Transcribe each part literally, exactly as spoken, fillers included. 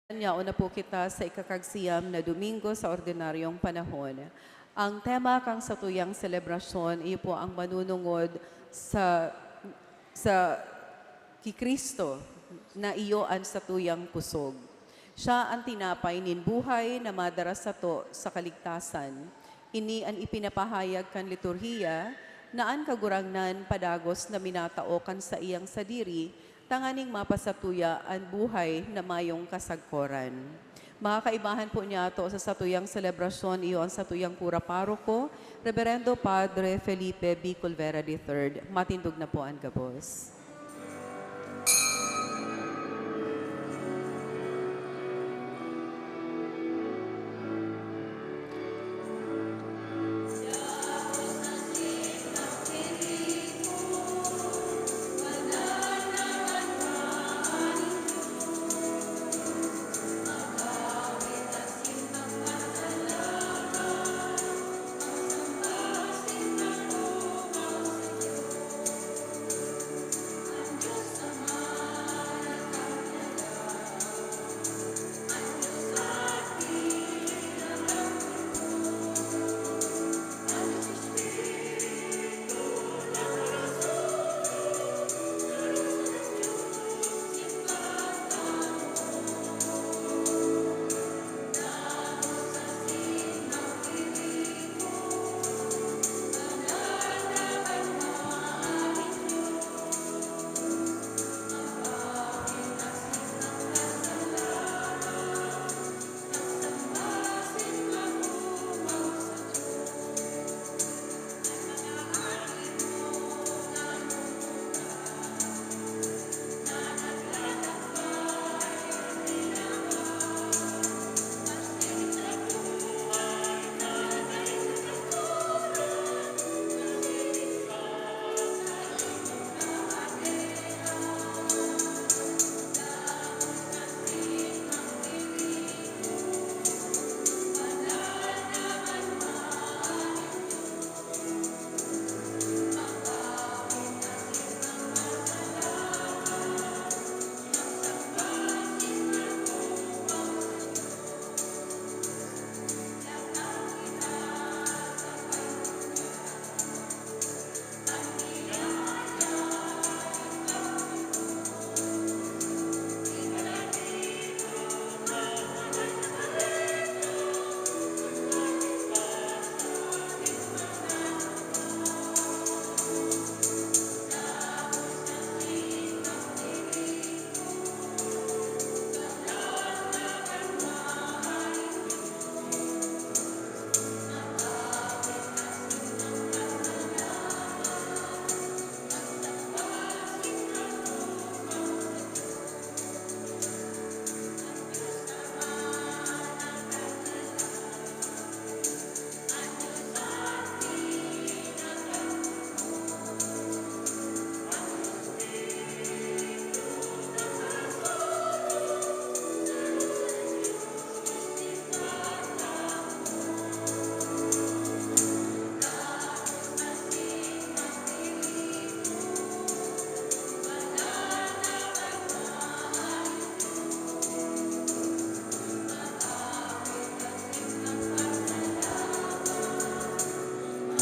Yaon na po kita sa ikakagsiyam na Domingo sa ordinaryong panahon. Ang tema kan satuyang selebrasyon, iyo po ang manunungod sa, sa ki Cristo na iyo an satuyang kusog. Siya an tinapay nin buhay na madara sato sa kaligtasan. Ini an ipinapahayag kan liturhiya na an Kagurangnan padagos na minatao kan saiyang sadiri tanganing mapasatuya an buhay na mayong kasagkoran. Mga kaibahan po niyato sa satuyang selebrasyon, iyo an satuyang kura paroko, Reverendo Padre Felipe B. Culvera the third. Matindog na po an gabos.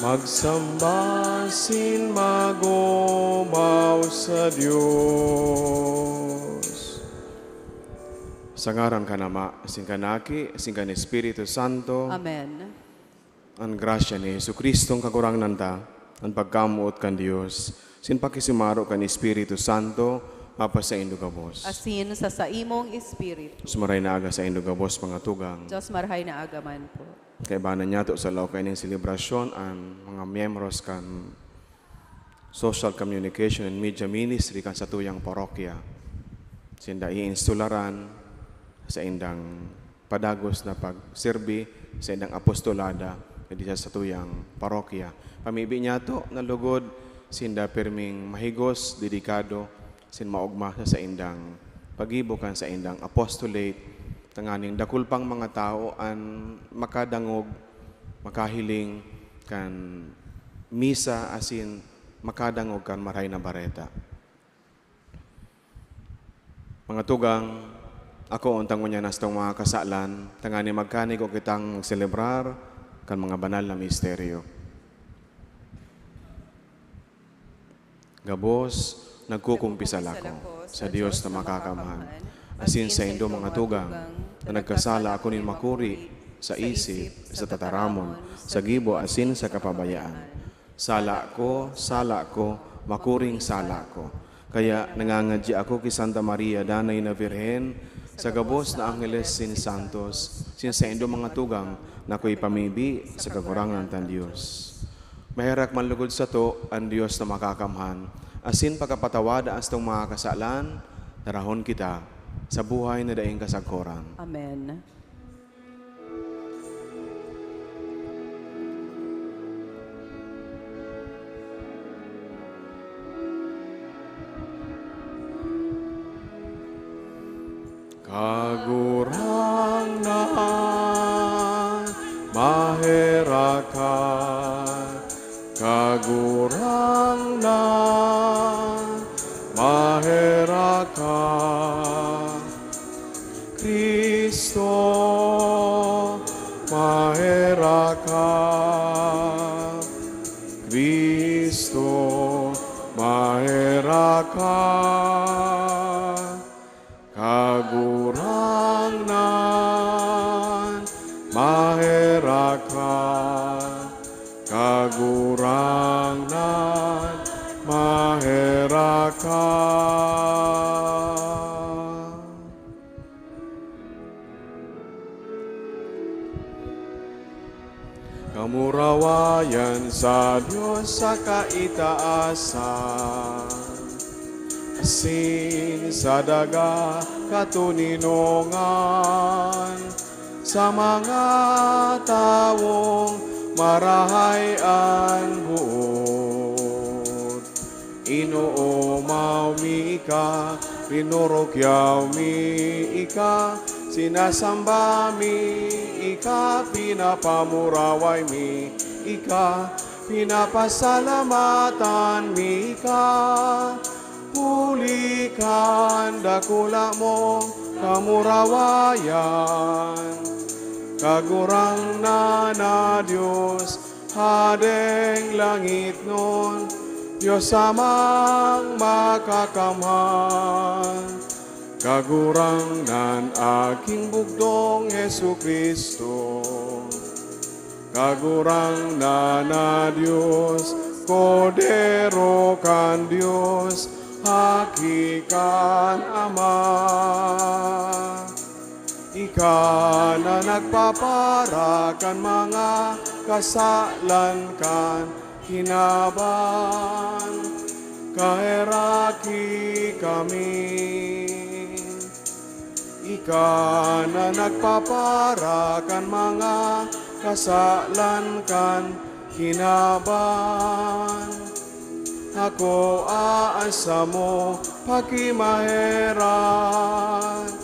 Magsamba sin magumaw sa Dios. Sa ngaran kan Ama, sin kan Aki, sin kan Espiritu Santo. Amen. An grasya ni Jesu-Cristong Kagurangnan ta, an pagkamoot kan Dios, sin pakisumaro kan Espiritu Santo, mapasaindo gabos. Asin sa saimong espiritu. Sa maray na aga saindo gabos, mga tugang. Diyos marhay na aga man po. Kaibanan niyato sa laog kaining selebrasyon an mga miyembros kan Social Communication and Media Ministry kan satuyang parokya. Sinda iinstularan sa indang padagos na pagserbi sa indang apostolada digdi sa satuyang parokya. Pamibi niyato na lugod sinda pirming mahigos, dedikado, asin maogma sa saindang paggibo kan saindang apostolate, tanganing dakul pang mga tawo an makadangog, makahiling kan misa asin makadangog kan Maray na Bareta. Mga tugang, Ako, unta ngunyan, hastong mga kasalan, tangani magkanigo kitang magselebrar kan mga banal na misteryo. Gabos, nagkukumpisal ako sa Dios na Makakamhan, asin saindo mga tugang, na nagkasala ako nin makuri sa isip, sa tataramon, sa gibo, asin sa kapabayaan. Sala ko, sala ko, makuring sala ko. Kaya nangangadya ako ki Santa Maria, Danay na Birhen, sa gabos na angheles sin santos, sin saindo mga tugang, na akoy pamibi sa Kagurangnan tang Dios. Maherak man lugod sato an Dios na Makakamhan, asin pakapatawada an satong mga kasalan, darahon kita sa buhay na daing kasagkoran. Amen. Kagurangnan, maherak ka. Kagurangnan, maherak ka. Cristo, maherak ka. Cristo, maherak ka. Kagurangnan, maherak ka. Kagurangnan, maherak ka. Kamurawayan sa Dios sa kaitaasan, asin sa daga katoninongan, sa mga tawong marahay an boot. Inoomaw mi ika, rinurukyaw mi ika, sinasamba mi ika, pinapamuraway mi ika, pinapasalamatan mi ika, huli kan dakula mong kamurawayan. Kagurangnan na Dios, Hadeng langitnon, Dios Amang Makakamhan, Kagurangnan, Aking Bugdong Jesu-Cristo, Kagurangnan na Dios, Kordero kan Dios, Aki kan Ama. Ika na nagpapara kan mga kasalan kan kinaban, kaheraki kami. Ika na nagpapara kan mga kasalan kan kinaban. Akoa an samo pakimaherak.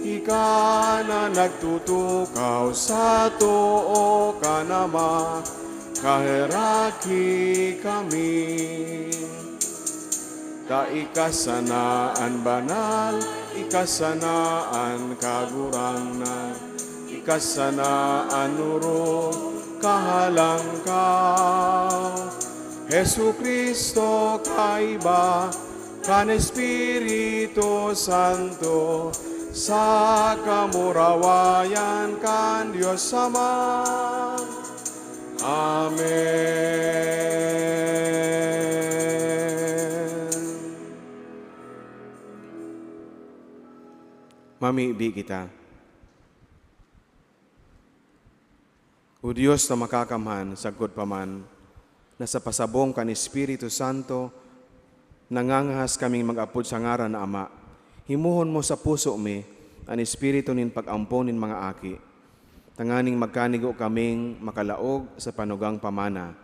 Ika na nagtutukaw sa too kan Ama, kaheraki kami. Ta ika sana an banal, ika sana an kagurangnan, ika sana an orog, kahalangkaw. Jesu-Cristo, kaiba kan Espiritu Santo, sa kamurawayan kan Dios Ama. Amen. Mamibi kita. O Dios na Makakamhan, sagkod pa man, na sa pasabong kan Espiritu Santo, nangangahas kaming mag-apod sa ngaran na Ama. Himuhon mo sa puso mi an espiritu nin pag-ampon nin mga aki, tanganing magkanigo kaming makalaog sa panugang pamana.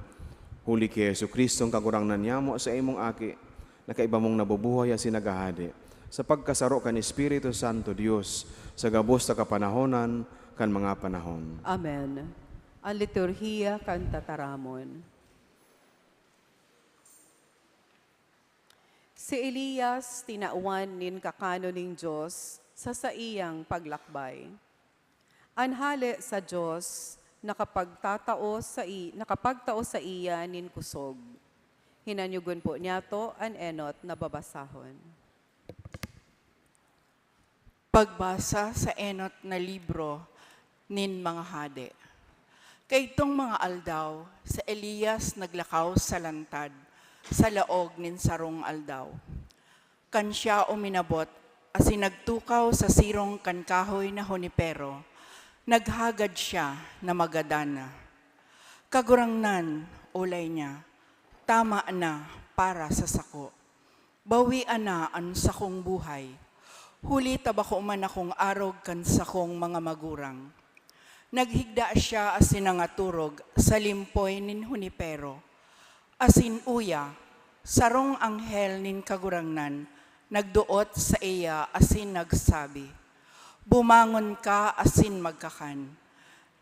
Huli ki Jesu-Cristong Kagurangnan nyamo, sa imong Aki, na kaiba mong nabubuhay asin naghahade, sa pagkasaro kan Espiritu Santo, Dios, sa gabos na kapanahonan kan mga panahon. Amen. An liturhiya kan tataramon. Si Elias, tinawan nin kakanon nin Dios, sa saiyang paglakbay. An hale sa Dios nakapagtatao sa i-, nakapagtao saiya nin kusog. Hinanyugon po niyato an enot na babasahon. Pagbasa sa enot na libro nin mga hade. Kaidtong mga aldaw, si Elias naglakaw sa lantad sa laog nin sarong aldaw. Kan siya uminabot asin nagtukaw sa sirong kan kahoy na hunipero, naghagad siya na magadan na. "Kagurangnan," olay niya, "tama na para sa sako. Bawian na an sakong buhay, huli ta bako man akong arog kan sakong mga magurang." Naghigda siya asin nangaturog sa limpoy nin hunipero. Asin uya, sarong anghel nin Kagurangnan nagdoot saiya asin nagsabi, "Bumangon ka asin magkakan."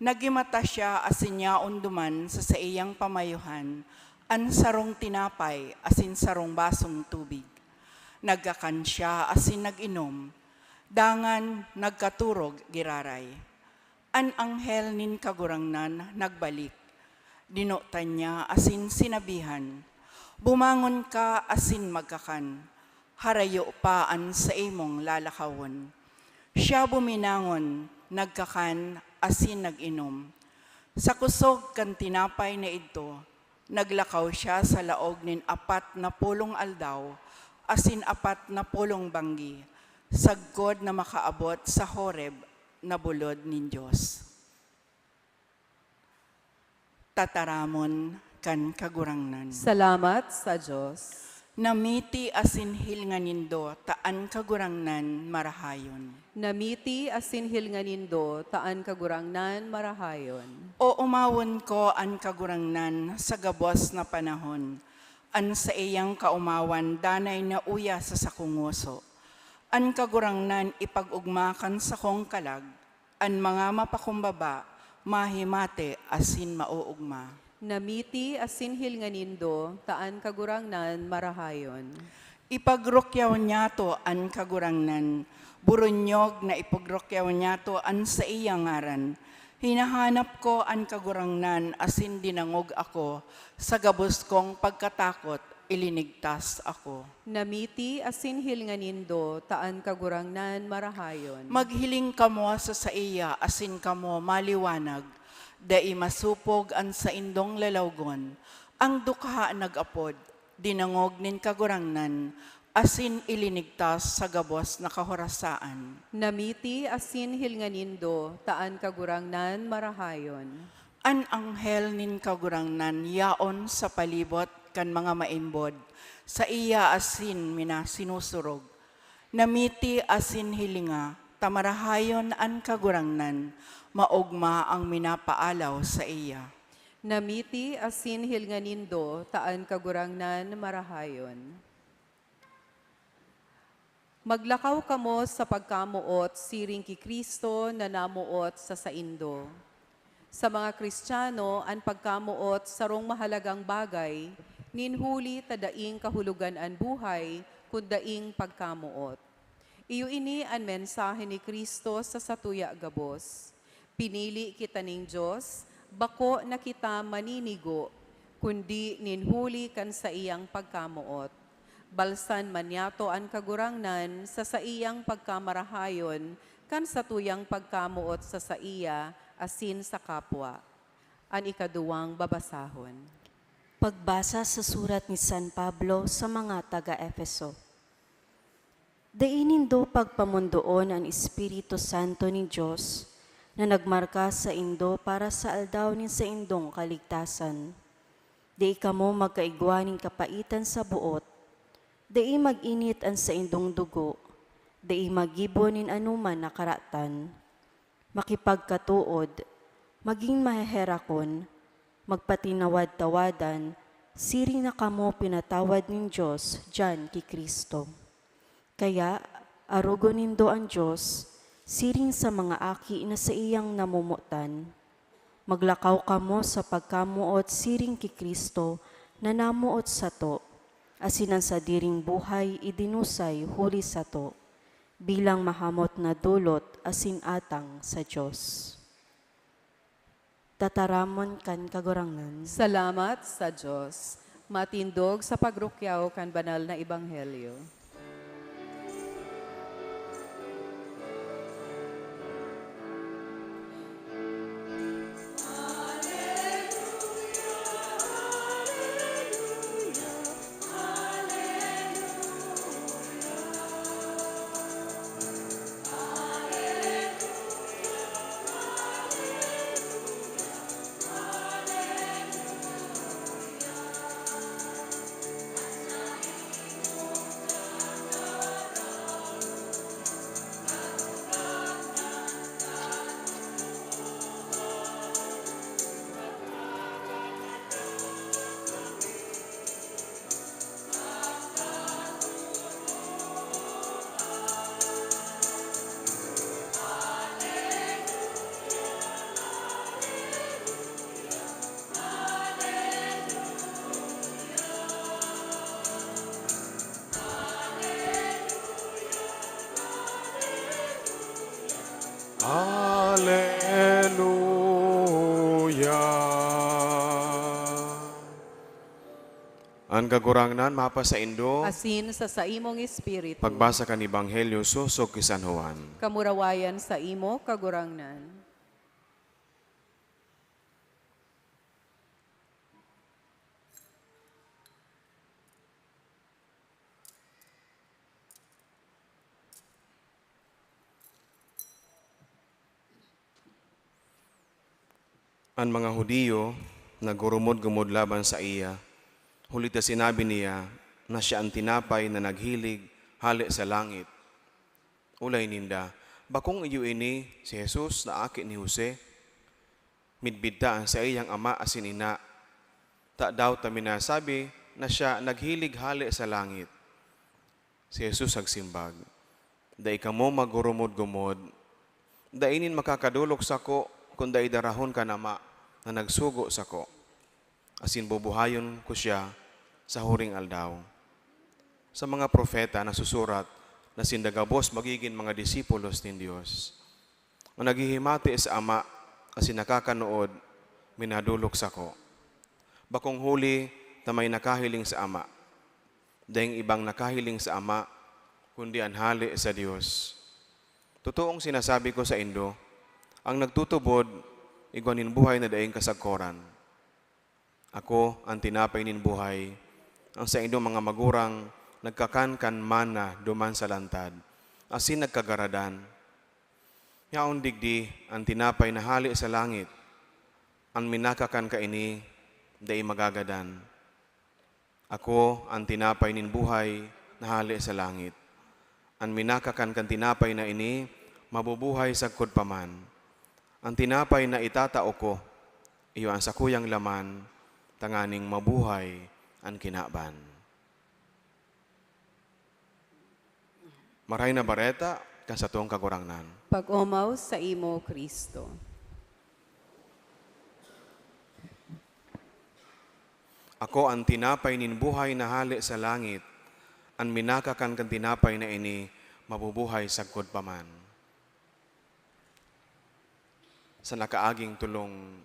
Nagimata siya asin yaon duman sa saiyang pamayuhan an sarong tinapay asin sarong basong tubig. Nagkakan siya asin nag-inom, dangan nagkaturog giraray. An anghel nin Kagurangnan nagbalik. Dinotan niya asin sinabihan, "Bumangon ka asin magkakan. Harayo pa an saimong lalakawon." Siya buminangon, nagkakan, asin nag-inom. Sa kusog kan tinapay na idto, naglakaw siya sa laog nin apat na pulong aldaw asin apat na pulong banggi, sagkod na makaabot sa Horeb na bulod nin Dios. Tataramon kan Kagurangnan. Salamat sa Dios. Namiti asin hilinga nindo ta an Kagurangnan marahayon. Namiti asin hilinga nindo ta an Kagurangnan marahayon. Oomawon ko an Kagurangnan sa gabos na panahon, an saiyang kaomawan danay na uya sa sakong ngoso. An Kagurangnan ipag-ogma kan sakong kalag, an mga mapakumbaba mahimati asin maoogma. Namiti asin hilinga nindo ta an Kagurangnan marahayon. Ipagrukyaw niyato an Kagurangnan, buronyog na ipagrukyaw niyato an saiyang ngaran. Hinahanap ko an Kagurangnan asin dinangog ako, sa gabos kong pagkatakot, ilinigtas ako. Namiti asin hilinga nindo ta an Kagurangnan marahayon. Maghiling kamo sa saiya asin kamo maliwanag. Dai masopog an saindong lalawgon. An dukha nag-apod, dinangog nin Kagurangnan, asin ilinigtas sa gabos na kahorasaan. Namiti asin hilinga nindo ta an Kagurangnan marahayon. An anghel nin Kagurangnan yaon sa palibot kan mga maimbod, saiya asin mina sinusurog. Namiti asin hilinga ta marahayon an Kagurangnan, maogma ang minapaalaw saiya. Namiti asin hilinga nindo ta an Kagurangnan marahayon. Maglakaw kamo sa pagkamoot siring ki Cristo na namoot sa saindo. Sa mga Cristiano, an pagkamoot sarong mahalagang bagay, nin huli ta daing kahulogan an buhay kun daing pagkamoot. Iyo ini an mensahe ni Cristo sa satuya gabos. Pinili kita nin Dios, bako na kita maninigo, kundi nin huli kan saiyang pagkamoot. Balsan man niyato an Kagurangnan sa saiyang pagkamarahayon kan satuyang pagkamoot sa saiya asin sa kapwa. An ikaduwang babasahon. Pagbasa sa surat ni San Pablo sa mga taga-Efeso. Dai nindo pagpamondoon an Espiritu Santo nin Dios na nagmarka saindo para sa aldaw nin saindong kaligtasan. Dai kamo magkaigwa nin kapaitan sa boot, dai mag-init an saindong dugo, dai maggibo nin anoman na karatan. Makipagkatood, magin maheherakon, magpatinawad-tawadan, siring na kamo pinatawad nin Dios diyan ki Cristo. Kaya, arogon nindo an Dios, siring sa mga aki na saiyang namomotan. Maglakaw kamo sa pagkamoot siring ki Cristo na namoot sato, asin an sadiring buhay idinusay huli sato. bilang mahamot na dolot asin atang sa Dios. Tataramon kan Kagurangnan. Salamat sa Dios. Matindog sa pagrukyaw kan banal na ebanghelyo. Hallelujah! An Kagurangnan mapasaindo. Asin sa saimong espiritu. Pagbasa kan Ebanghelyo sosog ki San Juan. Kamurawayan saimo, Kagurangnan. An mga Judio naggurumod-gumod laban saiya, huli ta sinabi niya na siya an tinapay na naghilig hale sa langit. Olay ninda, "Bakong iyo ini si Jesus na aki ni Jose? Midbid ta an saiyang ama asin ina. Tadaw ta minasabi na siya naghilig hale sa langit?" Si Jesus nagsimbag, "Dai kamo maggurumod-gumod. Dai nin makakadolok sako kun dai darahon kan Ama na nagsugo sako, asin bubuhayon ko siya sa huring aldaw. Sa mga propeta nasusurat na sinda gabos magigin mga disipulos nin Dios. An naghihimati sa Ama asin nakakanood, minadolok sako. Bakong huli ta may nakahiling sa Ama. Daing ibang nakahiling sa Ama, kundi an hale sa Dios. Totoong sinasabi ko saindo, an nagtutubod, igwa nin buhay na daing kasagkoran." Ako an tinapay nin buhay. An saindong mga magurang nagkakan kan manna duman sa lantad, asin nagkagaradan. Yaon digdi an tinapay na hale sa langit. An minakakan kaini, dai magagadan. Ako an tinapay nin buhay na hale sa langit. An minakakan kan tinapay na ini, mabubuhay sagkod pa man. An tinapay na itatao ko, iyo an sakuyang laman, tanganing mabuhay an kinaban. Marahay na Bareta kan satong Kagurangnan. Pag-omaw saimo, Cristo. Ako an tinapay nin buhay na hale sa langit. An minakakan kan tinapay na ini, mabubuhay sagkod pa man. Sa nakaaging tolong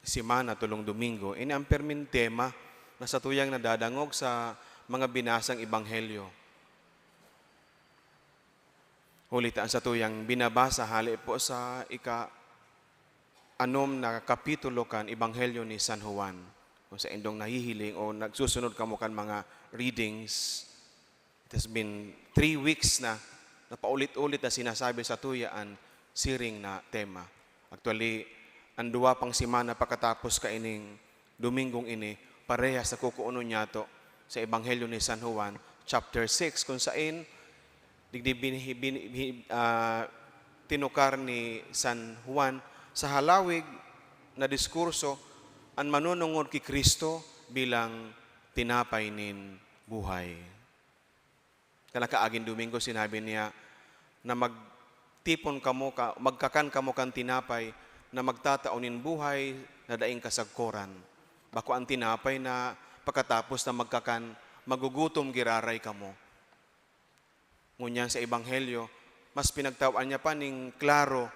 semana, tolong Domingo, ini an pirming tema na satuyang nadadangog sa mga binasang ebanghelyo. Huli ta an satuyang binabasa hale po sa ika-anom na kapitulo kan Ebanghelyo ni San Juan. Kung saindong nahihiling o nagsusunod kamo kan mga readings, it has been three weeks na, na paulit-ulit na sinasabi satuya an siring na tema. Actually, an duwa pang semana pakatapos kaining Domingong ini, parehas sa kukuonon niyato sa Ebanghelyo ni San Juan, chapter six, kung sain, digdi bin-, bin-, bin-, ah, tinukar ni San Juan sa halawig na diskurso an manunungod ki Cristo bilang tinapay nin buhay. Kan nakaaging Domingo, sinabi niya na magtipon kamo ka, magkakan kamo kan tinapay na magtatao nin buhay na daing kasagkoran. Bako an tinapay na pakatapos na magkakan, magugutom giraray kamo. Ngunyan sa Ebanghelyo, mas pinagtawan niya pa ning klaro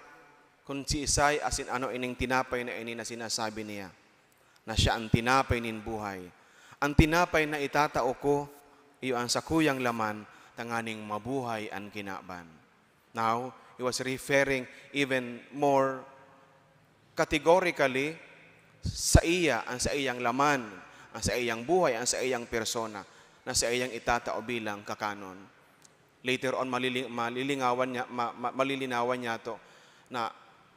kun siisay asin ano ining tinapay na ini na sinasabi niya, na siya an tinapay nin buhay. An tinapay na itatao ko, iyo an sakuyang laman, tanganing mabuhay an kinaban. Now, he was referring even more categorically sa iya, ang saiyang laman, ang saiyang buhay, ang saiyang persona, na saiyang itatao bilang kakanon. Later on, malili-, malilingawan niya, ma-, ma-, malilinawan niyato na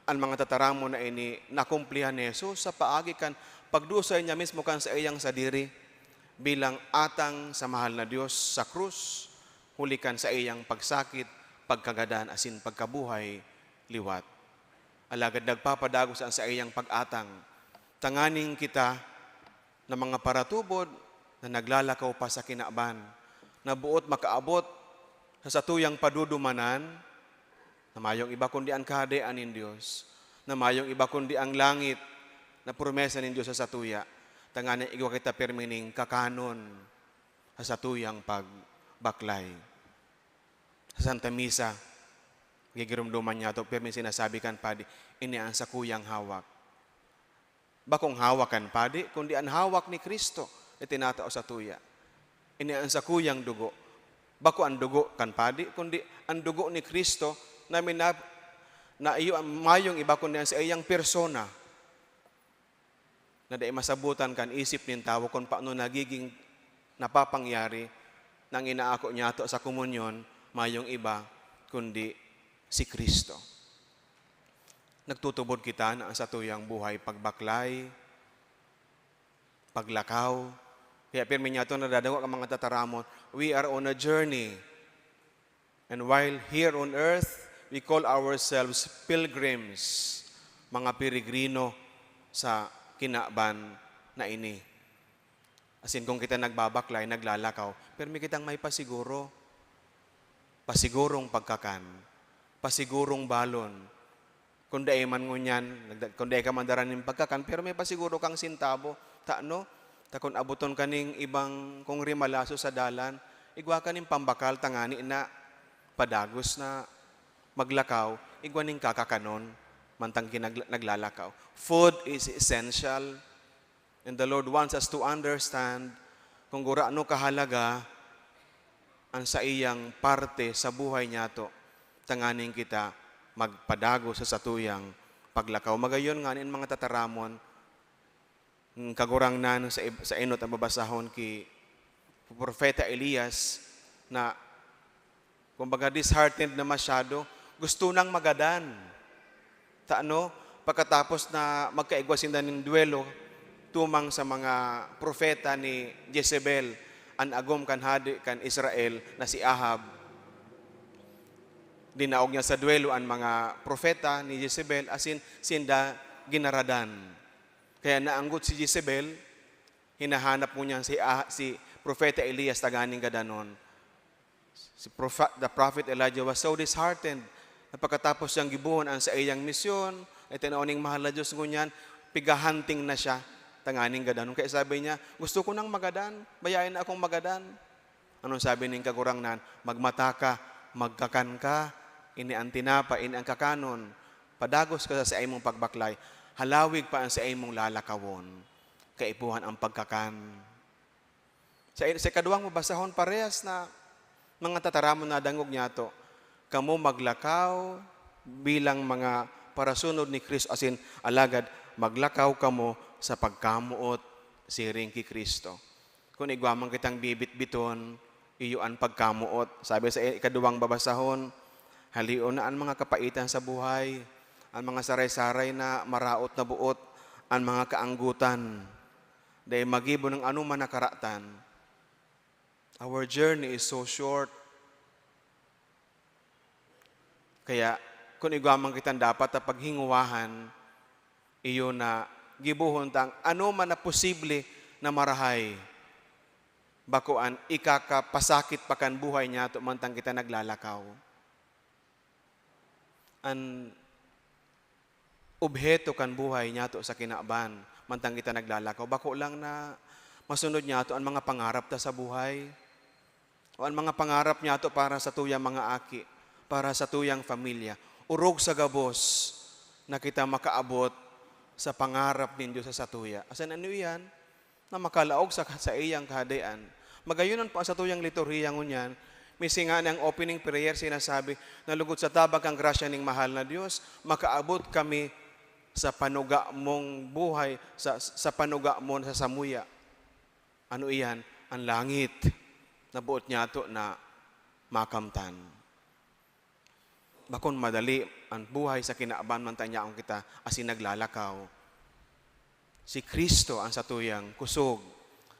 an mga tataramon na ini nakumplihan ni Jesus sa paagi kan pagdusay niya mismo kan saiyang sadiri bilang atang sa mahal na Dios sa krus, huli kan saiyang pagsakit, pagkagadan, asin pagkabuhay liwat. Alagad nagpapadagos an saiyang pag-atang, tanganing kita na mga paratubod na naglalakaw pa sa kinaban, na boot makaabot sa satuyang padudumanan, na mayong iba kundi an Kahadean nin Dios, na mayong iba kundi ang langit na promesa nin Dios sa satuya, tanganing igwa kita pirmi ning kakanon sa satuyang pagbaklay. Sa Santa Misa, gigiromdoman niyato, pirmi sinasabi kan padi, "Ini an sakuyang hawak." Bakong hawak kan padi, kundi an hawak ni Cristo na tinatao satuya. Ini an sakuyang dugo. Bako an dugo kan padi, kundi an dugo ni Cristo na minab-, na iyo an mayong iba kundi an saiyang persona, na dai masabotan kan isip nin tawo kun paano nagiging napapangyari na ang inaako niyato sa komunyon mayong iba kundi si Cristo. Nagtutubod kita na ang satuyang buhay pagbaklay, paglakaw. Kaya pirmi niyato nadadangog ang mga tataramon, "We are on a journey." And while here on earth, we call ourselves pilgrims, mga peregrino sa kinaban na ini. Asin kung kita nagbabaklay, naglalakaw, pirmi kitang may pasiguro. Pasigurong pagkakan, pasigurong balon. Kung dai man ngunyan, nagda-, kung dai ka man dara nin pagkakan, pero may pasiguro kang sintabo. Ta ano? Ta kun aboton ka ning ibang kung rimalaso sa dalan, igwa ka nin pambakal tangani na padagos na maglakaw, igwa nin kakakanon, mantang kinag-, naglalakaw. Food is essential. And the Lord wants us to understand kung gurano kahalaga an saiyang parte sa buhay niyato, tanganing kita magpadagos sa satuyang paglakaw. Magayon ngani an mga tataramon, ang Kagurangnan sa ib-, sa enot na babasahon ki Propeta Elias na, kumbaga, disheartened na masyado, gusto nang magadan. Ta ano, pagkatapos na magkaigwa sinda nin duwelo tumang sa mga propeta ni Jezebel, an agom kan hade kan Israel na si Ahab, dinaog niya sa duwelo an mga propeta ni Jezebel asin sinda ginaradan. Kaya naanggot si Jezebel, hinahanap ngunyan si Ah-, si Propeta Elias tanganing gadanon. Si propha-, the prophet Elijah was so disheartened na pagkatapos niyang gibohon an saiyang misyon, ay tinaw ning mahal na Diyos ngunyan, piga-hunting na siya tanganing gadanon. Kaya sabi niya, "Gusto ko nang magadan, bayae na akong magadan." Anong sabi ning Kagurangnan? "Magmata ka, magkakan ka, ini an tinapay, ini an kakanon. Padagos ka sa saimong pagbaklay, halawig pa an saimong lalakawon. Kaipuhan an pagkakan." Sa, sa ikaduwang mabasahon, parehas na mga tataramon na dangog niyato, "Kamo maglakaw bilang mga parasunod ni Cristo," asin, "Alagad maglakaw kamo sa pagkamoot siring ki Cristo." Kun igwa man kitang bibitbiton, iyo an pagkamoot. Sabi sa ikaduwang babasahon, "Halion na an mga kapaitan sa buhay, an mga saray-saray na maraot na boot, an mga kaanggotan. Dai magibo nin anoman na karatan." Our journey is so short. Kaya, kun igwa man kitang dapat na paghinguwahan, iyo na gibohon tang anoman na posible na marahay. Bako an ikakapasakit pa kan buhay niyato mantang kita naglalakaw. An obheto kan buhay niyato sa kinaban, mantang kita naglalakaw, bako lang na masunod niyato an mga pangarap ta sa buhay. O an mga pangarap niyato para sa tuyang mga aki, para sa tuyang pamilya. Orog sa gabos na kita makaabot sa pangarap nin Dios sa satuya. Asin ano iyan? Na makalaog sa saiyang Kahadean. Magayon po an satuyang liturhiya ngunyan, mismo nga ang opening prayer sinasabi, na lugod sa tabang kan grasya ning mahal na Dios, makaabot kami sa panuga mong buhay, sa, sa panuga mo na sa samuya. Ano iyan? Ang langit na boot niyato na makamtan. Bakon madali an buhay sa kinaban man ta nyaon kita asin naglalakaw. Si Cristo an satuyang kusog.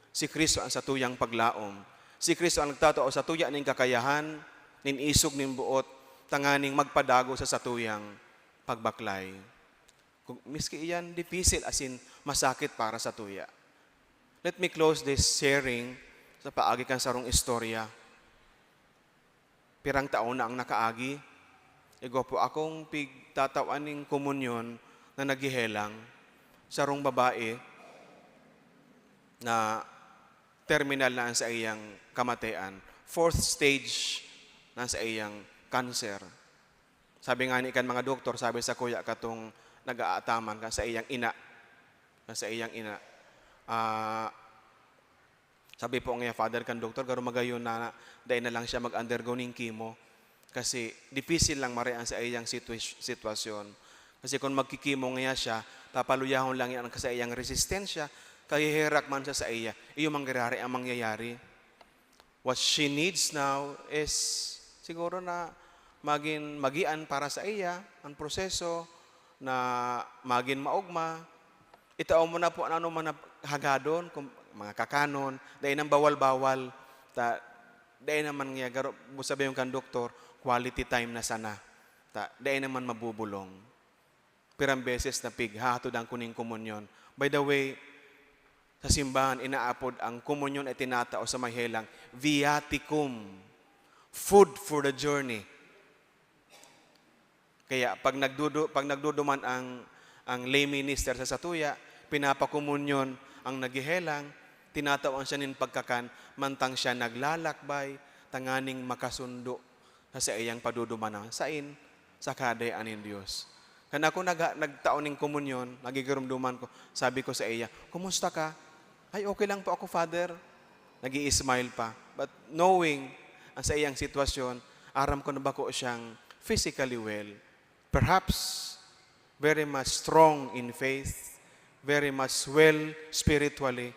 Si Cristo an satuyang paglaom. Si Cristo an nagtatao satuya nin kakayahan, nin isog nin boot, tanganing magpadagos sa satuyang pagbaklay. Kung, miski iyan, dipisil asin masakit para satuya. Let me close this sharing sa paagi kan sarong istorya. Pirang taon na ang nakaagi, igwa po akong pigtatawan ning komunyon na naghehelang, sarong babae na terminal na an saiyang kamatian, fourth stage na an saiyang cancer. Sabi ngani kan mga doktor, sabi sakuya katong nag-aataman kan saiyang ina, kan saiyang ina, ah, sabi po niya, "Father," kan doktor, "garo magayon na dai na lang siya mag-undergo ning chemo. Kasi dipisil lang mare an saiyang sitwis-, sitwasyon. Kasi kung magki-chemo niya siya, papaluyahon lang yan ang saiyang resistensya, kahihirak man sa saiya. Iyo mangyayari ang mangyayari." What she needs now is siguro na magin magian para sa iya, ang proseso na magin maogma. Itao mo na po an ano man na hagadon, kung mga kakanon, dai nang bawal-bawal, ta-, dai naman niya garo-, sabihon kan doktor, quality time na sana. Ta-, dai naman mabubulong. Pirang beses na pig, hahatodan ko ning komunyon. By the way, sa simbahan, inaapod ang komunyon ay tinatao sa may helang, viaticum, food for the journey. Kaya pag nagdudu-, pag nagduduman ang, ang lay minister sa satuya, pinapakomunyon ang naghehelang, tinatawan siya nin pagkakan, mantang siya naglalakbay, tanganing makasundo sa saiyang padudumanan. Sain? Sa Kahadean nin Dios. Kan ako nagha-, nagtao nin komunyon, nagigiromdoman ko, sabi ko sa iya, "Kumusta ka?" "Ay, okay lang po ako, Father." Nag-i-smile pa. But knowing ang saiyang sitwasyon, aram ko na bako siyang physically well. Perhaps, very much strong in faith, very much well spiritually.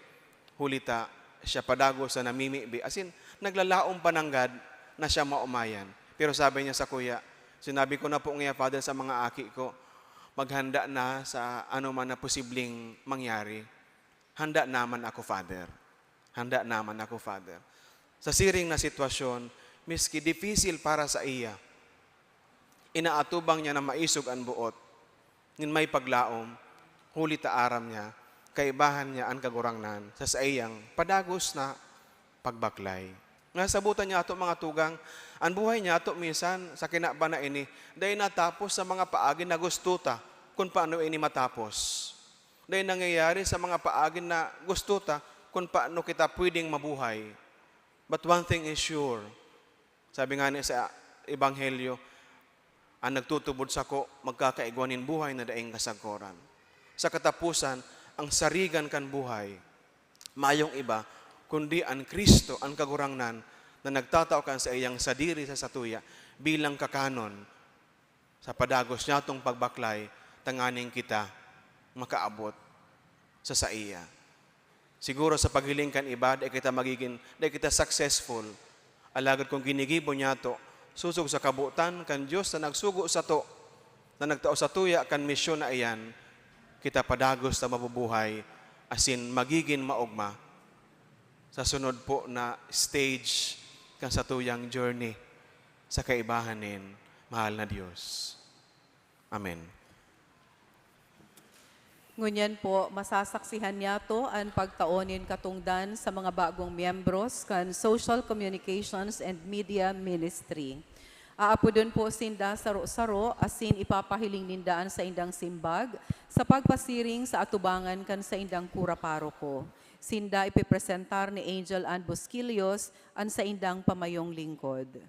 Huli ta, siya padagos na namimibi. As in, naglalaom pa nanggad na siya maomayan. Pero sabi niya sakuya, "Sinabi ko na po niya, Father, sa mga aki ko, maghanda na sa ano man na posibleng mangyari. Handa naman ako, Father. Handa naman ako, Father." Sa siring na sitwasyon, miski dipisil para sa iya, inaatubang niya na maisog an boot nin may paglaom, huli ta aram niya, kaibahan niya an Kagurangnan sa saiyang padagos na pagbaklay. Nasabutan niyato, mga tugang, an buhay niyato minsan sa kinaban na ini, dai natapos sa mga paagi na gusto ta kun paano ini matapos. Dai nangyayari sa mga paagi na gusto ta kun paano kita pwedeng mabuhay. But one thing is sure, sabi nga ni sa Ebanghelyo, "An nagtutubod sako magkakaigwa nin buhay na daing kasagkoran." Sa kataposan, ang sarigan kan buhay, mayong iba, kundi an Cristo, an Kagurangnan, na nagtatao kan saiyang sadiri sa satuya bilang kakanon, sa padagos niyatong pagbaklay, tanganing kita makaabot sa saiya. Siguro sa paghiling kan iba, dai kita magigin, dai kita successful. Alagad kun ginigibo niyato, sosog sa kabotan kan Dios na nagsugo sato, na nagtao satuya kan misyon na iyan, kita padagos na mabubuhay, asin magigin maogma sa sunod po na stage kan satuyang journey sa kaibahan nin mahal na Dios. Amen. Ngunyan po, masasaksihan niyato an pagtao nin katongdan sa mga bagong miyembros kan Social Communications and Media Ministry. Aapodon po sinda saro-saro asin ipapahiling ninda an saindang simbag sa pagpasiring sa atubangan kan saindang kura paroko. Sinda ipipresentar ni Angel Ann Busquillos an saindang pamayong lingkod.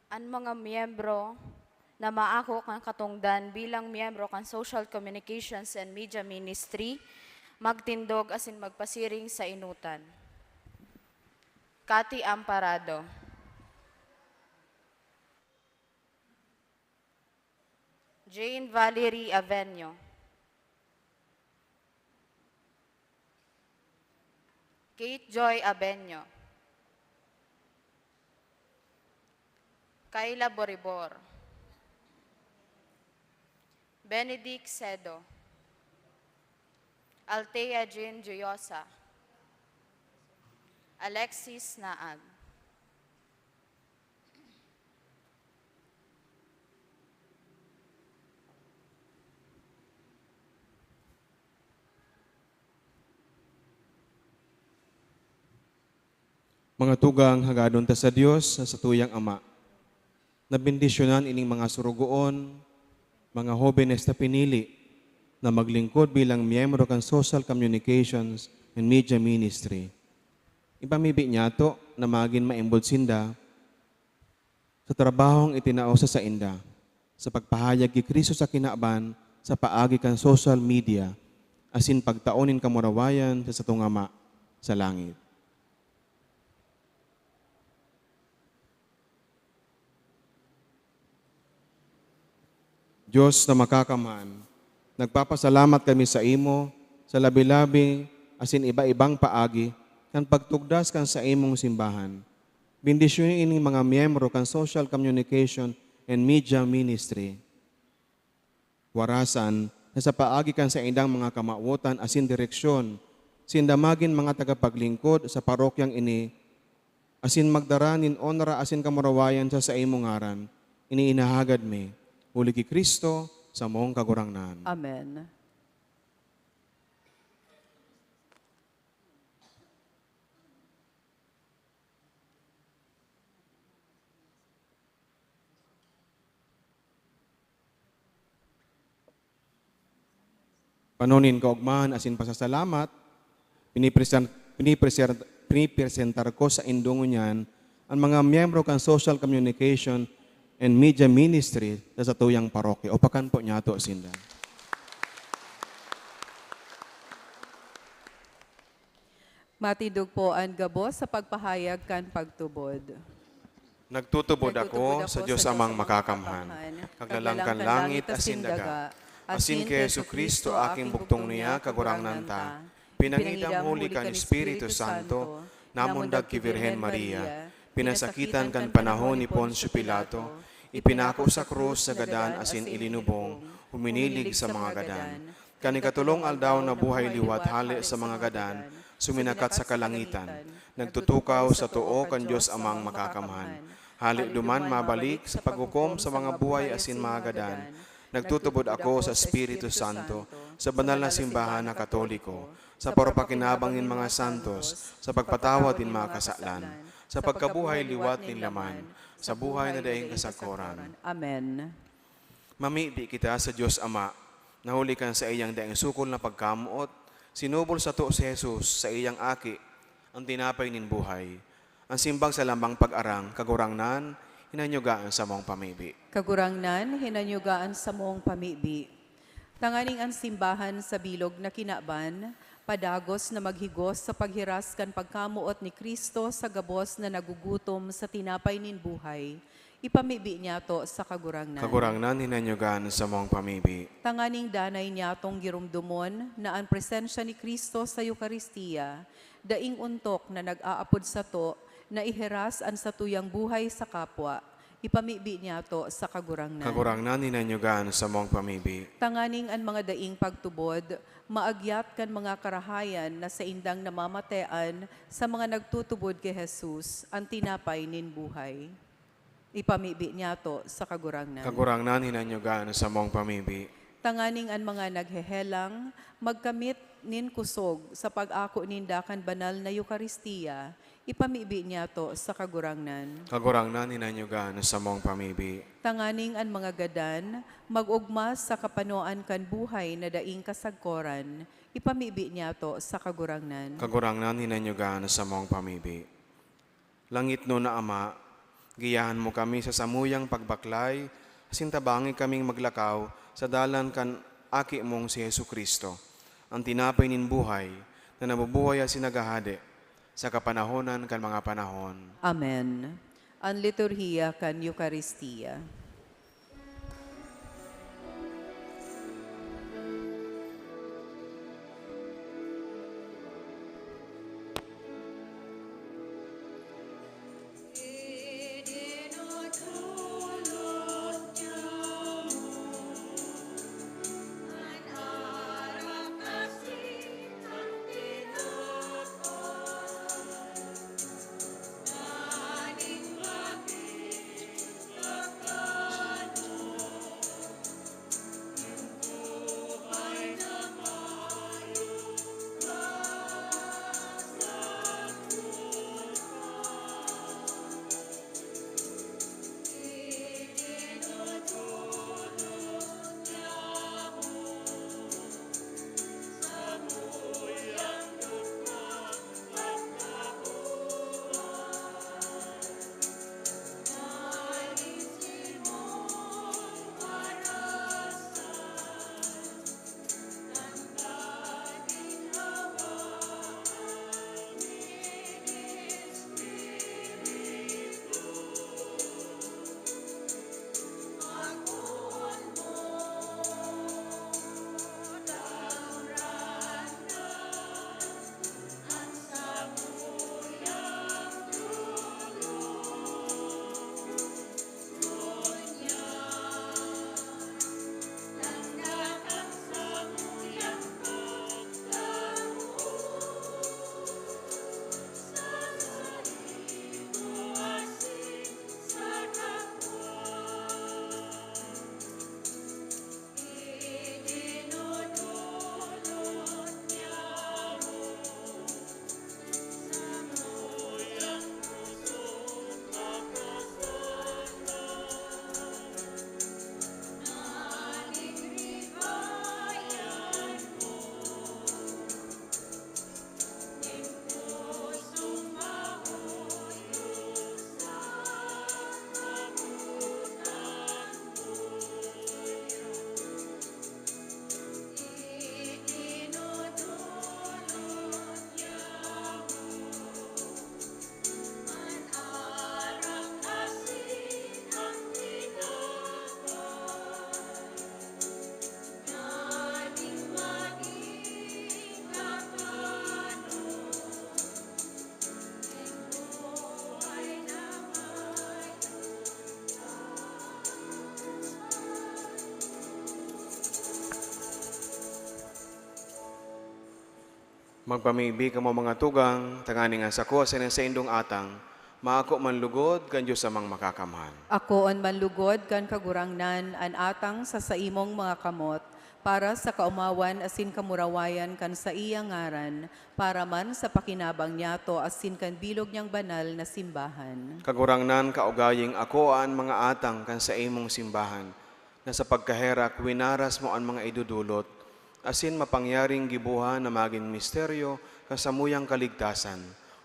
An mga miyembro na maako kan katongdan bilang miyembro kan Social Communications and Media Ministry, magtindog asin magpasiring sa enotan. Cathy Amparado. Jane Valerie Avenio. Kate Joy Abenio. Kayla Boribor. Benedict Sedo. Althea Jean Joyosa. Alexis Naag. Mga tugang, hagadon ta sa Dios, sa satuyang Ama. Nabendisyonan ining mga surugoon, mga hobenes na pinili na maglingkod bilang miyembro kan Social Communications and Media Ministry. Ipamibi niyato na magin maimbod sinda sa trabahong itinao sa sainda, sa pagpahayag ki Cristo sa kinaban sa paagi kan social media, asin pagtao nin kamurawayan sa satong Ama sa langit. Dios na makakamhan, nagpapasalamat kami saimo sa labi-labi asin iba-ibang paagi kan pagtugdas kan saimong simbahan. Bendisyoni ining mga miyembro kan Social Communication and Media Ministry. Warasan na sa paagi kan saindang mga kamawotan asin direksyon, sinda magin mga tagapaglingkod sa parokyang ini asin magdara nin onra asin kamurawayan sa saimong ngaran. Ini inahagad mi, huli ki Cristo, samong Kagurangnan. Amen. Pano nin kaogmahan asin pasasalamat, pinipresen-, pinipresen-, pinipresentar ko saindo ngunyan an mga miyembro kan Social Communication and Media Ministry sa satuyang parokya. Upakan po niyato sinda. Matindog po an gabos sa pagpahayag kan pagtubod. Nagtutubod ako sa Dios Amang Makakamhan, Kaglalang kan langit asin daga, asin ki Jesu-Cristo, aking bugtong niya, Kagurangnan ta, pinangidam huli kan Espiritu Santo, namundag ki Birhen Maria, pinasakitan kan panahon ni Poncio Pilato, ipinako sa krus sa gadan asin ilinubong, huminilig sa mga gadan. Kan ikatolong aldaw nabuhay liwat hale sa mga gadan, suminakat sa kalangitan, nagtutukaw sa too kan Dios Amang Makakamhan. Hale duman mabalik sa paghukom sa mga buhay asin mga gadan. Nagtutubod ako sa Espiritu Santo, sa banal na simbahan na Katoliko, sa parapakinabang nin mga santos, sa pagpatawad nin mga kasalan, sa pagkabuhay liwat nin laman, sa buhay na daing kasagkoran. Amen. Mamibi kita sa Dios Ama, na huli kan saiyang daing sukol na pagkamoot, sinubol sato si Jesus, saiyang Aki, an tinapay nin buhay. An simbag sa lambang pag-arang, Kagurangnan, hinanyuga an samong pamibi. Kagurangnan, hinanyuga an samong pamibi. Tanganing an simbahan sa bilog na kinaban, padagos na maghigos sa paghiras kan pagkamoot ni Cristo sa gabos na nagugutom sa tinapay nin buhay, ipamibi niyato sa Kagurangnan. Kagurangnan, hinanyuga an samong pamibi. Tanganing danay niyatong giromdomon na an presensya ni Cristo sa Eukaristia, daing ontok na nag-aapod sato na ihiras an satuyang buhay sa kapwa, Ipamibi niyato sa Kagurangnan. Kagurangnan, hinanyugan sa mong pamibi. Tanganing an mga daing pagtubod, maagyat kan mga karahayan na saindang namamatean sa mga nagtutubod ki Jesus, an tinapay nin buhay. Ipamibi niyato sa Kagurangnan. Kagurangnan, hinanyugan sa mong pamibi. Tanganing an mga naghehelang magkamit nin kusog sa pag-ako ninda kan banal na Eukaristia, ipamibi niyato sa Kagurangnan. Kagurangnan, hinanyugan sa mong pamibi. Tanganing an mga gadan mag-ogma sa kapanoan kan buhay na daing kasagkoran, ipamibi niyato sa Kagurangnan. Kagurangnan, hinanyugan sa mong pamibi. Langitnon na Ama, giyahan mo kami sa samuyang pagbaklay, asin tabangi kaming maglakaw sa dalan kan Aki mong si Jesu-Cristo, an tinapay nin buhay na nabubuhay asin naghahade sa kapanahonan kan mga panahon. Amen. An liturhiya kan Eukaristia. Magpamibi kamo, mga tugang, tanganing an sako asin an saindong atang maako man lugod kan Dios Amang Makakamhan. Akoon man lugod kan Kagurangnan an atang sa saimong mga kamot, para sa kaomawan asin kamurawayan kan saiyang ngaran, para man sa pakinabang niyato asin kan bilog niyang banal na simbahan. Kagurangnan, kaugaying akoa an mga atang kan saimong simbahan, na sa pagkaherak winaras mo an mga idodolot, asin mapangyaring gibohan na magin misteryo kan samuyang kaligtasan,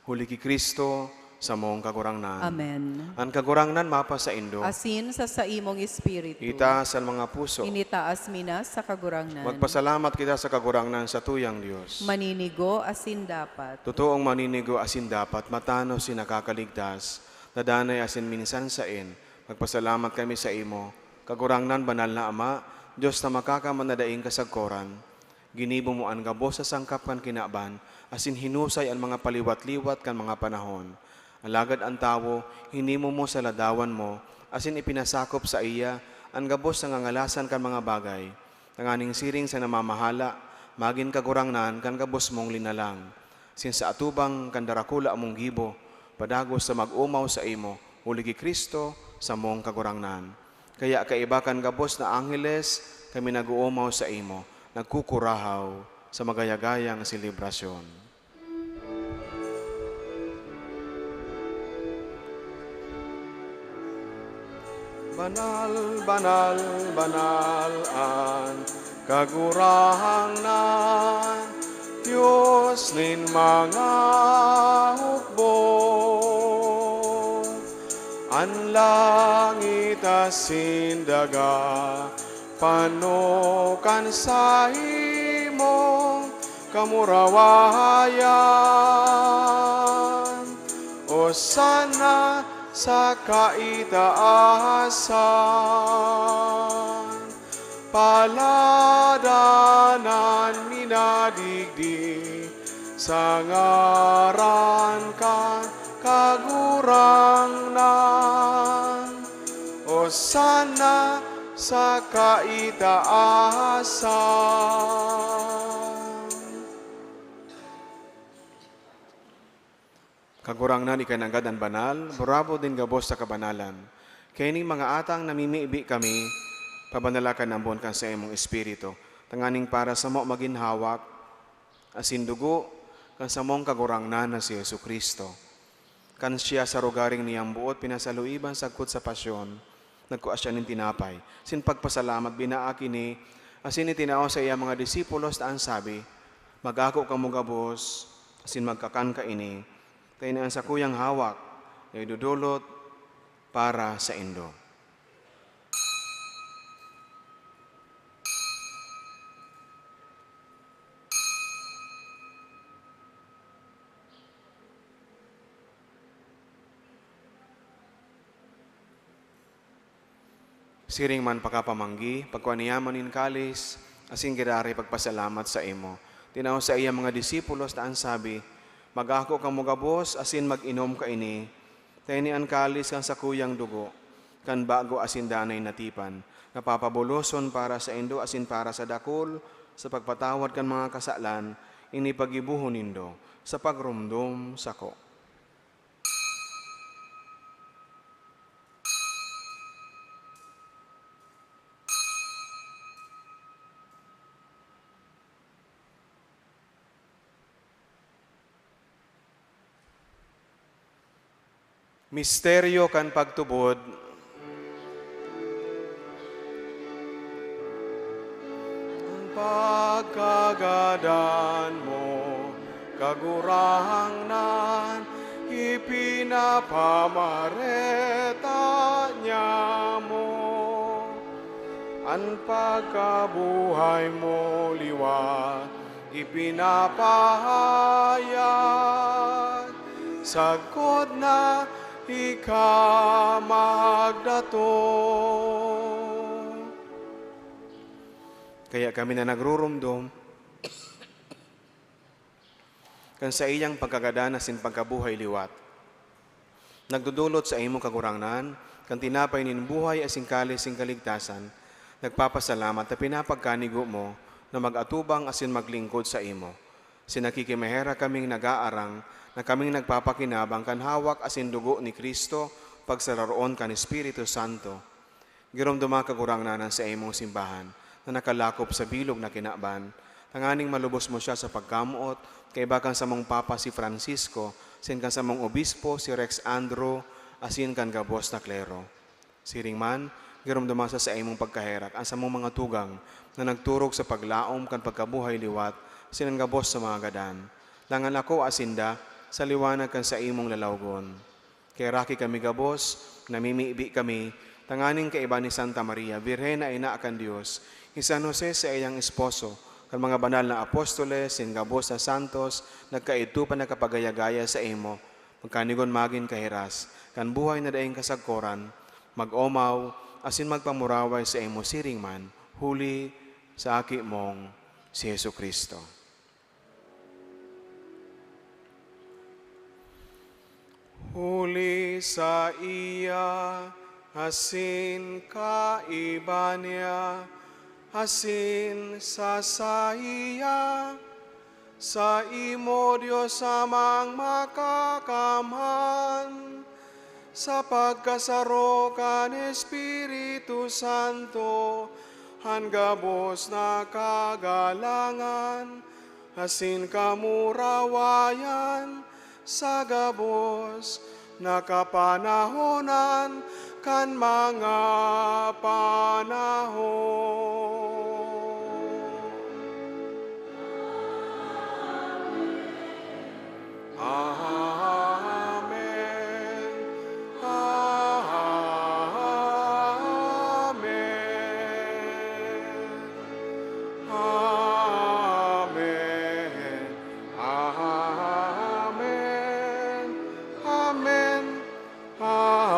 huli ki Cristo, samong Kagurangnan. Amen. An Kagurangnan mapasaindo. Asin sa saimong espiritu. Itaas an mga puso. Initaas mi na sa Kagurangnan. Magpasalamat kita sa Kagurangnan, satuyang Dios. Maninigo asin dapat. Totoong maninigo asin dapat, matanos asin nakakaligtas, na danay asin minsan saen, magpasalamat kami saimo, Kagurangnan, Banal na Ama, Dios na makakamhan na daing kasagkoran. Ginibo mo an gabos sa sangkap kan kinaban, asin hinusay an mga paliwat-liwat kan mga panahon. Alagad an tawo, hinimo mo sa ladawan mo, asin ipinasakop saiya an gabos na ngangalasan kan mga bagay, tanganing siring sa namamahala, magin kagurangnan kan gabos mong linalang. Asin sa atubang kan darakula mong gibo, padagos sa mag-omaw saimo, huli ki Cristo, samong Kagurangnan. Kaya kaiba kan gabos na angheles, kami nag-oomaw saimo, nagkukurahaw sa magayagayang selebrasyon. Banal, banal, banal an Kagurangnan, Dios nin mga hukbo. An langit asin daga pano kan saimong kamurawayan. Osana sa kaitaasan. Paladan an minadigdi sa ngaran kan Kagurangnan. Osana sa kaitaasan. Kagurangnan, ika nanggad an banal, burabod nin gabos sa kabanalan. Kaya ning mga atang namimibi kami, pabanala kan ambon kan saimong Espiritu, tanganing para samo magin hawak asin dugo kan samong Kagurangnan na si Jesu-Cristo. Kan siya sa rogaring niyang boot pinasaluiban sagkod sa pasyon, nagkua siya nin tinapay, asin pagpasalamat, binaak ini, asin itinao sa iyang mga disipulos ta an sabi, "Mag-ako kamo gabos, asin magkakan kaini, ta ini an sakuyang hawak na idodolot para saindo." Siring man pakapamanggi, pagkua niya man nin kalis, asin giraray pagpasalamat saimo. Tinao sa iya mga disipulos ta an sabi, "Mag-ako kamo gabos asin mag-inom kaini, ta ini an kalis kan sakuyang dugo, kan bago asin danay na tipan, na papabuloson para saindo asin para sa dakul sa pagpatawad kan mga kasalan. Ini paggibohon nindo sa pagromdom sako." Misteryo kan pagtubod. An pagkagadan mo, Kagurangnan, ipinapamareta niamo. An pagkabuhay mo liwat ipinapahayag, sagkod na ika magdatong. Kaya kami na nagrurumdom kan saiyang pagkagadan asin pagkabuhay liwat. Nagdodolot saimo, Kagurangnan, kan tinapay nin buhay asin kalis nin kaligtasan, nagpapasalamat ta pinapagkanigo mo na mag-atubang asin maglingkod saimo. Asin nakikimaherak kaming nag-aarang na kaming nagpapakinabang kan hawak asin dugo ni Cristo, pagsararoon kan Espiritu Santo. Giromdoma, Kagurangnan, an saimong simbahan na nakalakop sa bilog na kinaban, tanganing malubos mo siya sa pagkamoot, kaiba kan samong Papa si Francisco, asin kan samong Obispo si Rex Andrew, asin kan gabos na klero. Siring man, giromdoma sa saimong pagkaherak an samong mga tugang na nagturog sa paglaom kan pagkabuhay liwat asin an gabos sa mga gadan. Dangan akoa sinda sa liwanag kan saimong lalawgon. Kaheraki kami gabos, namimibi kami, tanganing kaiba ni Santa Maria, Birhen na ina kan Dios, ni San Jose, saiyang esposo, kan mga banal na apostoles, nin gabos na santos, nagkaidto pa nakapagayagaya saimo, magkanigon magin kahiras kan buhay na daing kasagkoran, mag-omaw asin magpamuraway saimo siring man, huli sa Aki mong si Jesu-Cristo. Huli saiya, Asin kaiba niya, asin sa saiya, saimo, Dios Amang Makakamhan, sa pagkasaro kan Espiritu Santo, an gabos na kagalangan asin kamurawayan sa gabos na kapanahonan kan mga panahon. Amen. Amen. Amen. Amen. Amen. Amen.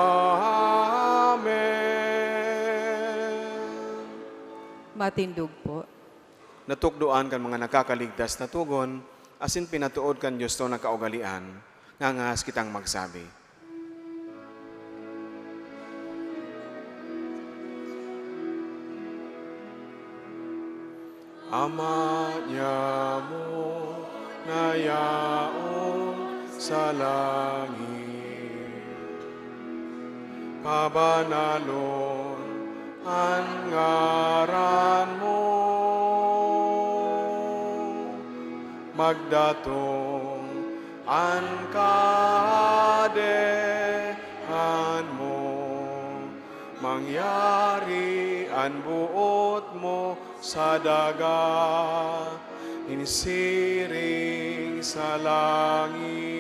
Matindog po. Natukdoan kan mga nakakaligtas na togon, asin pinatood kan Dios na kaugalean, ngangahas kitang magsabi. Ama niamo na yaon sa langit, pabanalon an ngaran mo, magdatong an Kahadean mo, mangyari an boot mo sa daga, nin siring sa langit.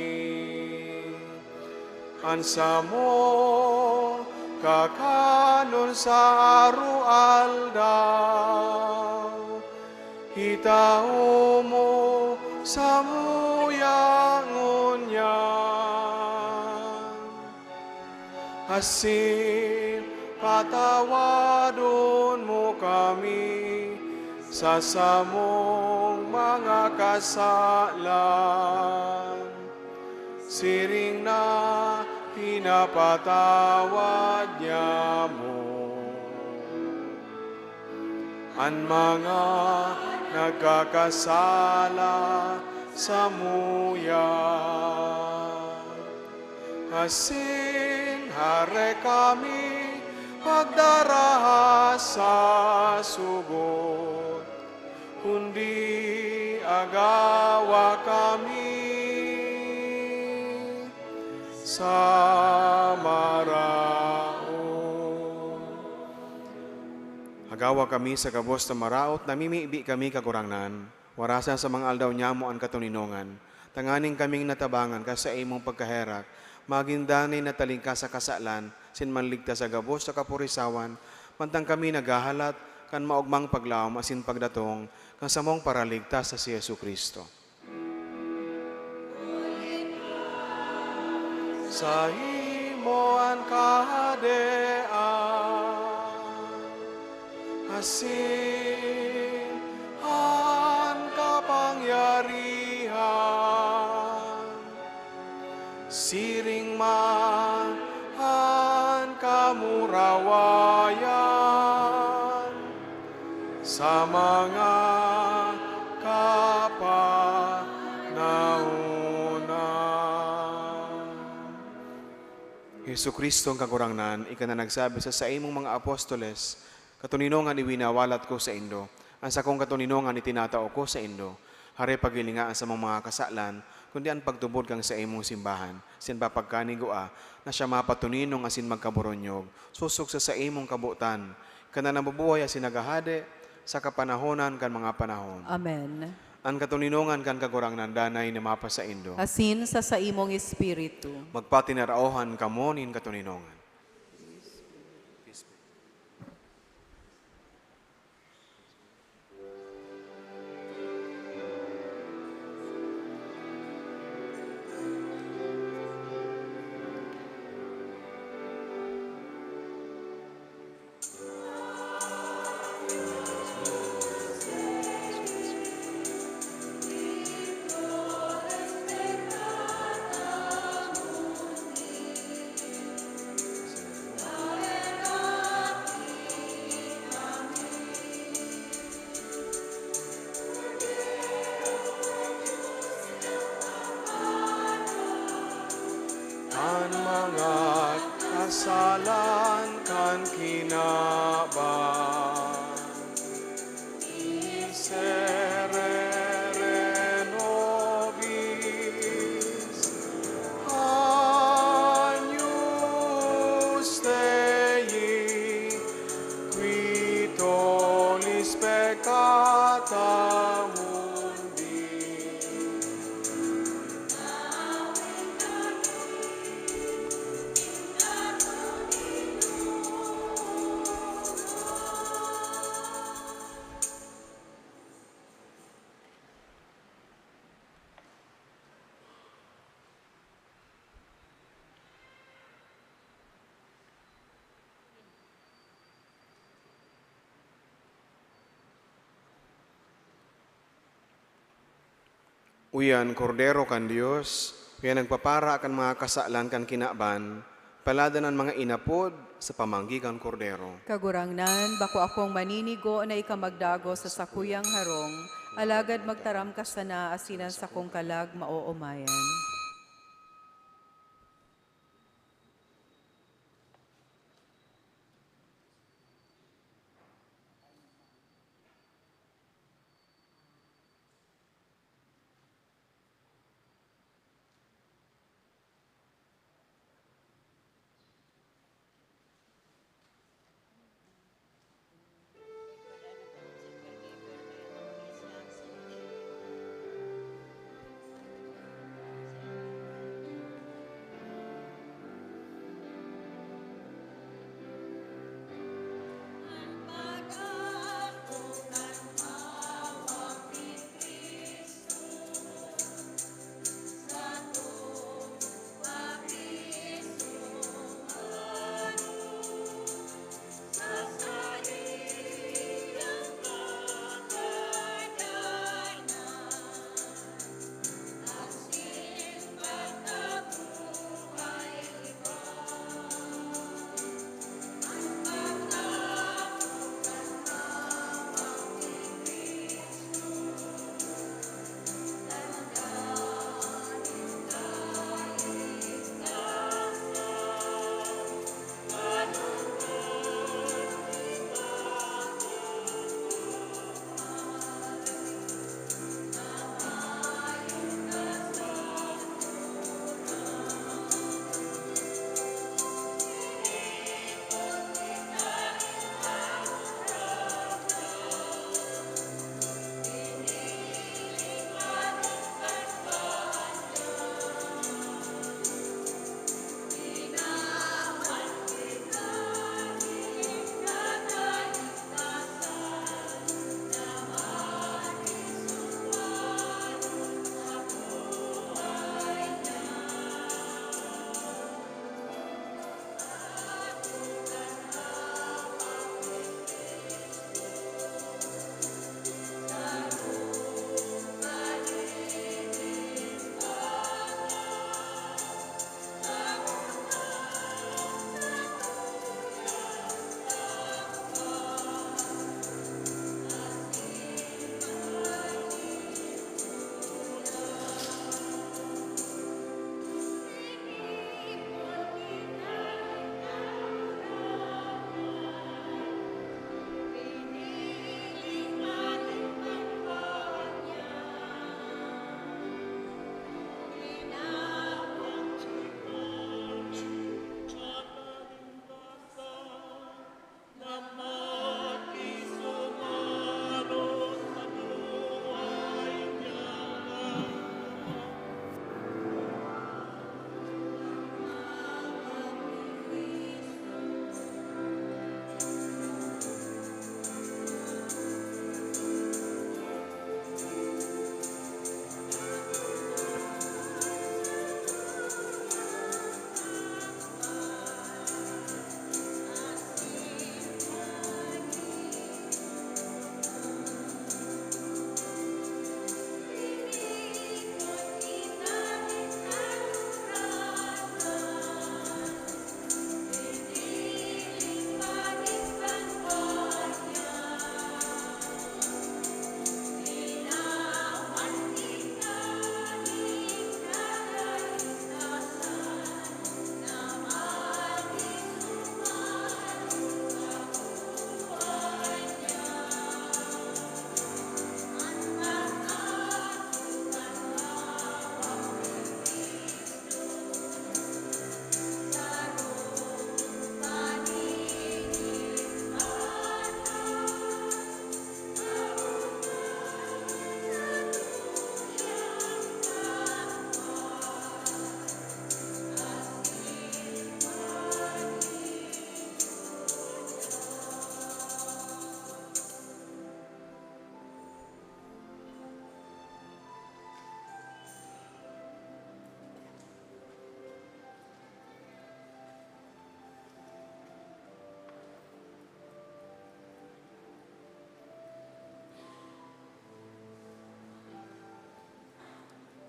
An samo kakanon sa aroaldaw, itao mo samuya ngunyan. Asin patawadon mo kami sa samong mga kasalan, siring na pinapatawad niamo an mga nagkakasala samuya. Asin hare kami pagdaraha sa sugot, kundi agawa kami sa maraot. Agawa kami sa gabos na maraot, namimibi kami, Kagurangnan. Warasan sa mga aldaw nyamo an katoninongan, tanganing kaming natabangan kan saimong pagkaherak, magin danay na talingkas sa kasalan, asin manligtas sa gabos na kapurisawan, mantang kami naghahalat kan maogmang paglaom asin pagdatong kan samong Paraligtas na si Jesu-Cristo. Saimo an Kahadean, asin an kapangyarihan, siring man an kamurawayan sa mga kapanahonan. Jesu-Cristo, an Kagurangnan, ika na nagsabi sa saimong mga apostoles, "Katoninongan iwinawalat ko saindo, an sakong katoninongan itinatao ko saindo." Hare paghilinga an samong mga kasalan, kundi an pagtubod kan saimong simbahan, asin papagkanigua na siya mapatoninong asin magkaboronyog, sosog sa saimong kabotan, ika na nabubuhay asin naghahade sa kapanahonan kan mga panahon. Amen. An katoninongan kan Kagurangnan danay na mapasaindo. Asin sa saimong espiritu. Magpatinaraohan kamo nin katoninongan. Alagad kasalan kan kinaban, miserere nobis, Agnus Dei, qui tollis peccata mundi. Uya an Kordero kan Dios, uya nagpapara kan mga kasalan kan kinaban, paladan an mga inapod sa pamanggi kan Kordero. Kagurangnan, bako akong maninigo na ika magdagos sa sakuyang harong, alagad magtaram ka sana asin an sakong kalag maoomayan.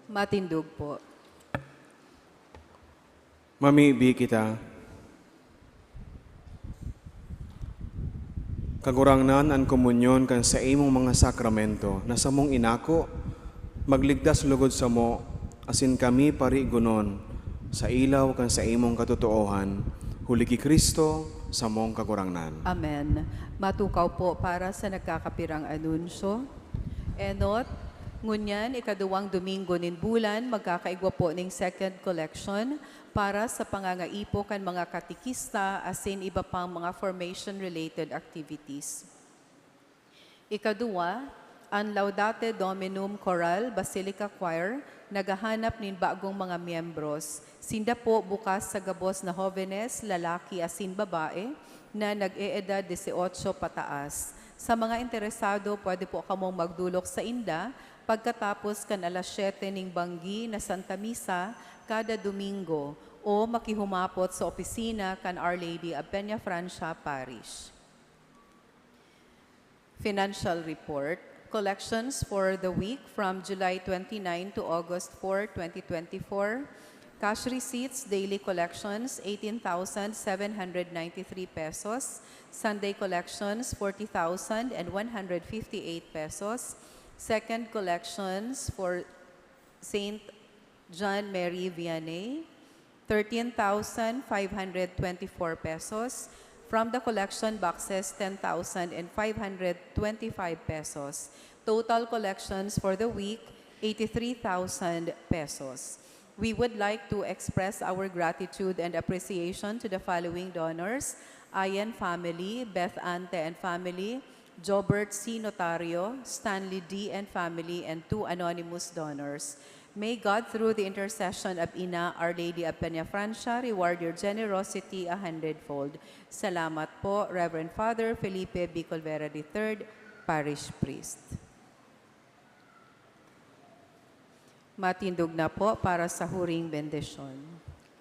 Matindog po. Mamibi kita. Kagurangnan, an komunyon kan saimong mga sakramento na samong inako, magligtas lugod samo, asin kami parigonon sa ilaw kan saimong katotoohan, huli ki Cristo, samong Kagurangnan. Amen. Matukaw po para sa nagkakapirang anunsyo. Enot, ngunyan, ikaduwang Domingo nin bulan, magkakaigwa po ning second collection para sa pangangaipo kan mga katekista asin iba pang mga formation-related activities. Ikaduwa, an Laudate Dominum Chorale Basilica Choir naghahanap nin bagong mga miyembros. Sinda po bukas sa gabos na hobenes, lalaki asin babae, na nag-eedad dieciocho pataas. Sa mga interesado, pwede po kamong magdulok sa inda pagkatapos kan alas siyete ning banggi na Santa Misa kada Domingo o makihumapot sa opisina kan Our Lady of Peñafrancia Parish. Financial report. Collections for the week from July twenty-nine to August four, twenty twenty-four. Cash receipts, daily collections, eighteen thousand seven hundred ninety-three pesos. Sunday collections, forty thousand and one hundred fifty-eight pesos. Second collections for Saint John Mary Vianney, thirteen thousand five hundred twenty-four pesos. From the collection boxes, ten thousand five hundred twenty-five pesos. Total collections for the week, eighty-three thousand pesos. We would like to express our gratitude and appreciation to the following donors: Ayen family, Beth Ante and family, Jobert C. Notario, Stanley D. and family, and two anonymous donors. May God, through the intercession of Ina, Our Lady of Peñafrancia, reward your generosity a hundredfold. Salamat po, Reverend Father Felipe Bicolvera the third, Parish Priest. Matindog na po para sa huring bendisyon.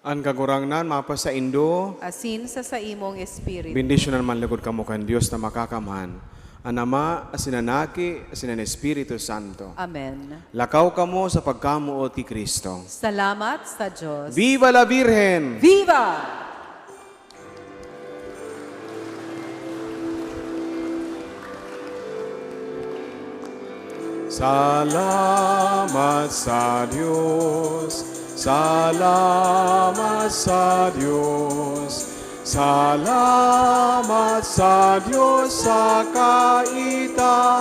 An Kagurangnan mapasaindo. Asin sa saimong espiritu. Bendisyonan man lugod kamo kan Dios na Makakamhan, an Ama, asin an Aki, asin an Espiritu Santo. Amen. Lakaw kamo sa pagkamoot ki Cristo. Salamat sa Diyos. Viva la Virgen! Viva! Salamat sa Dios, salamat sa Dios, salamat sa Dios sa kaitaasan.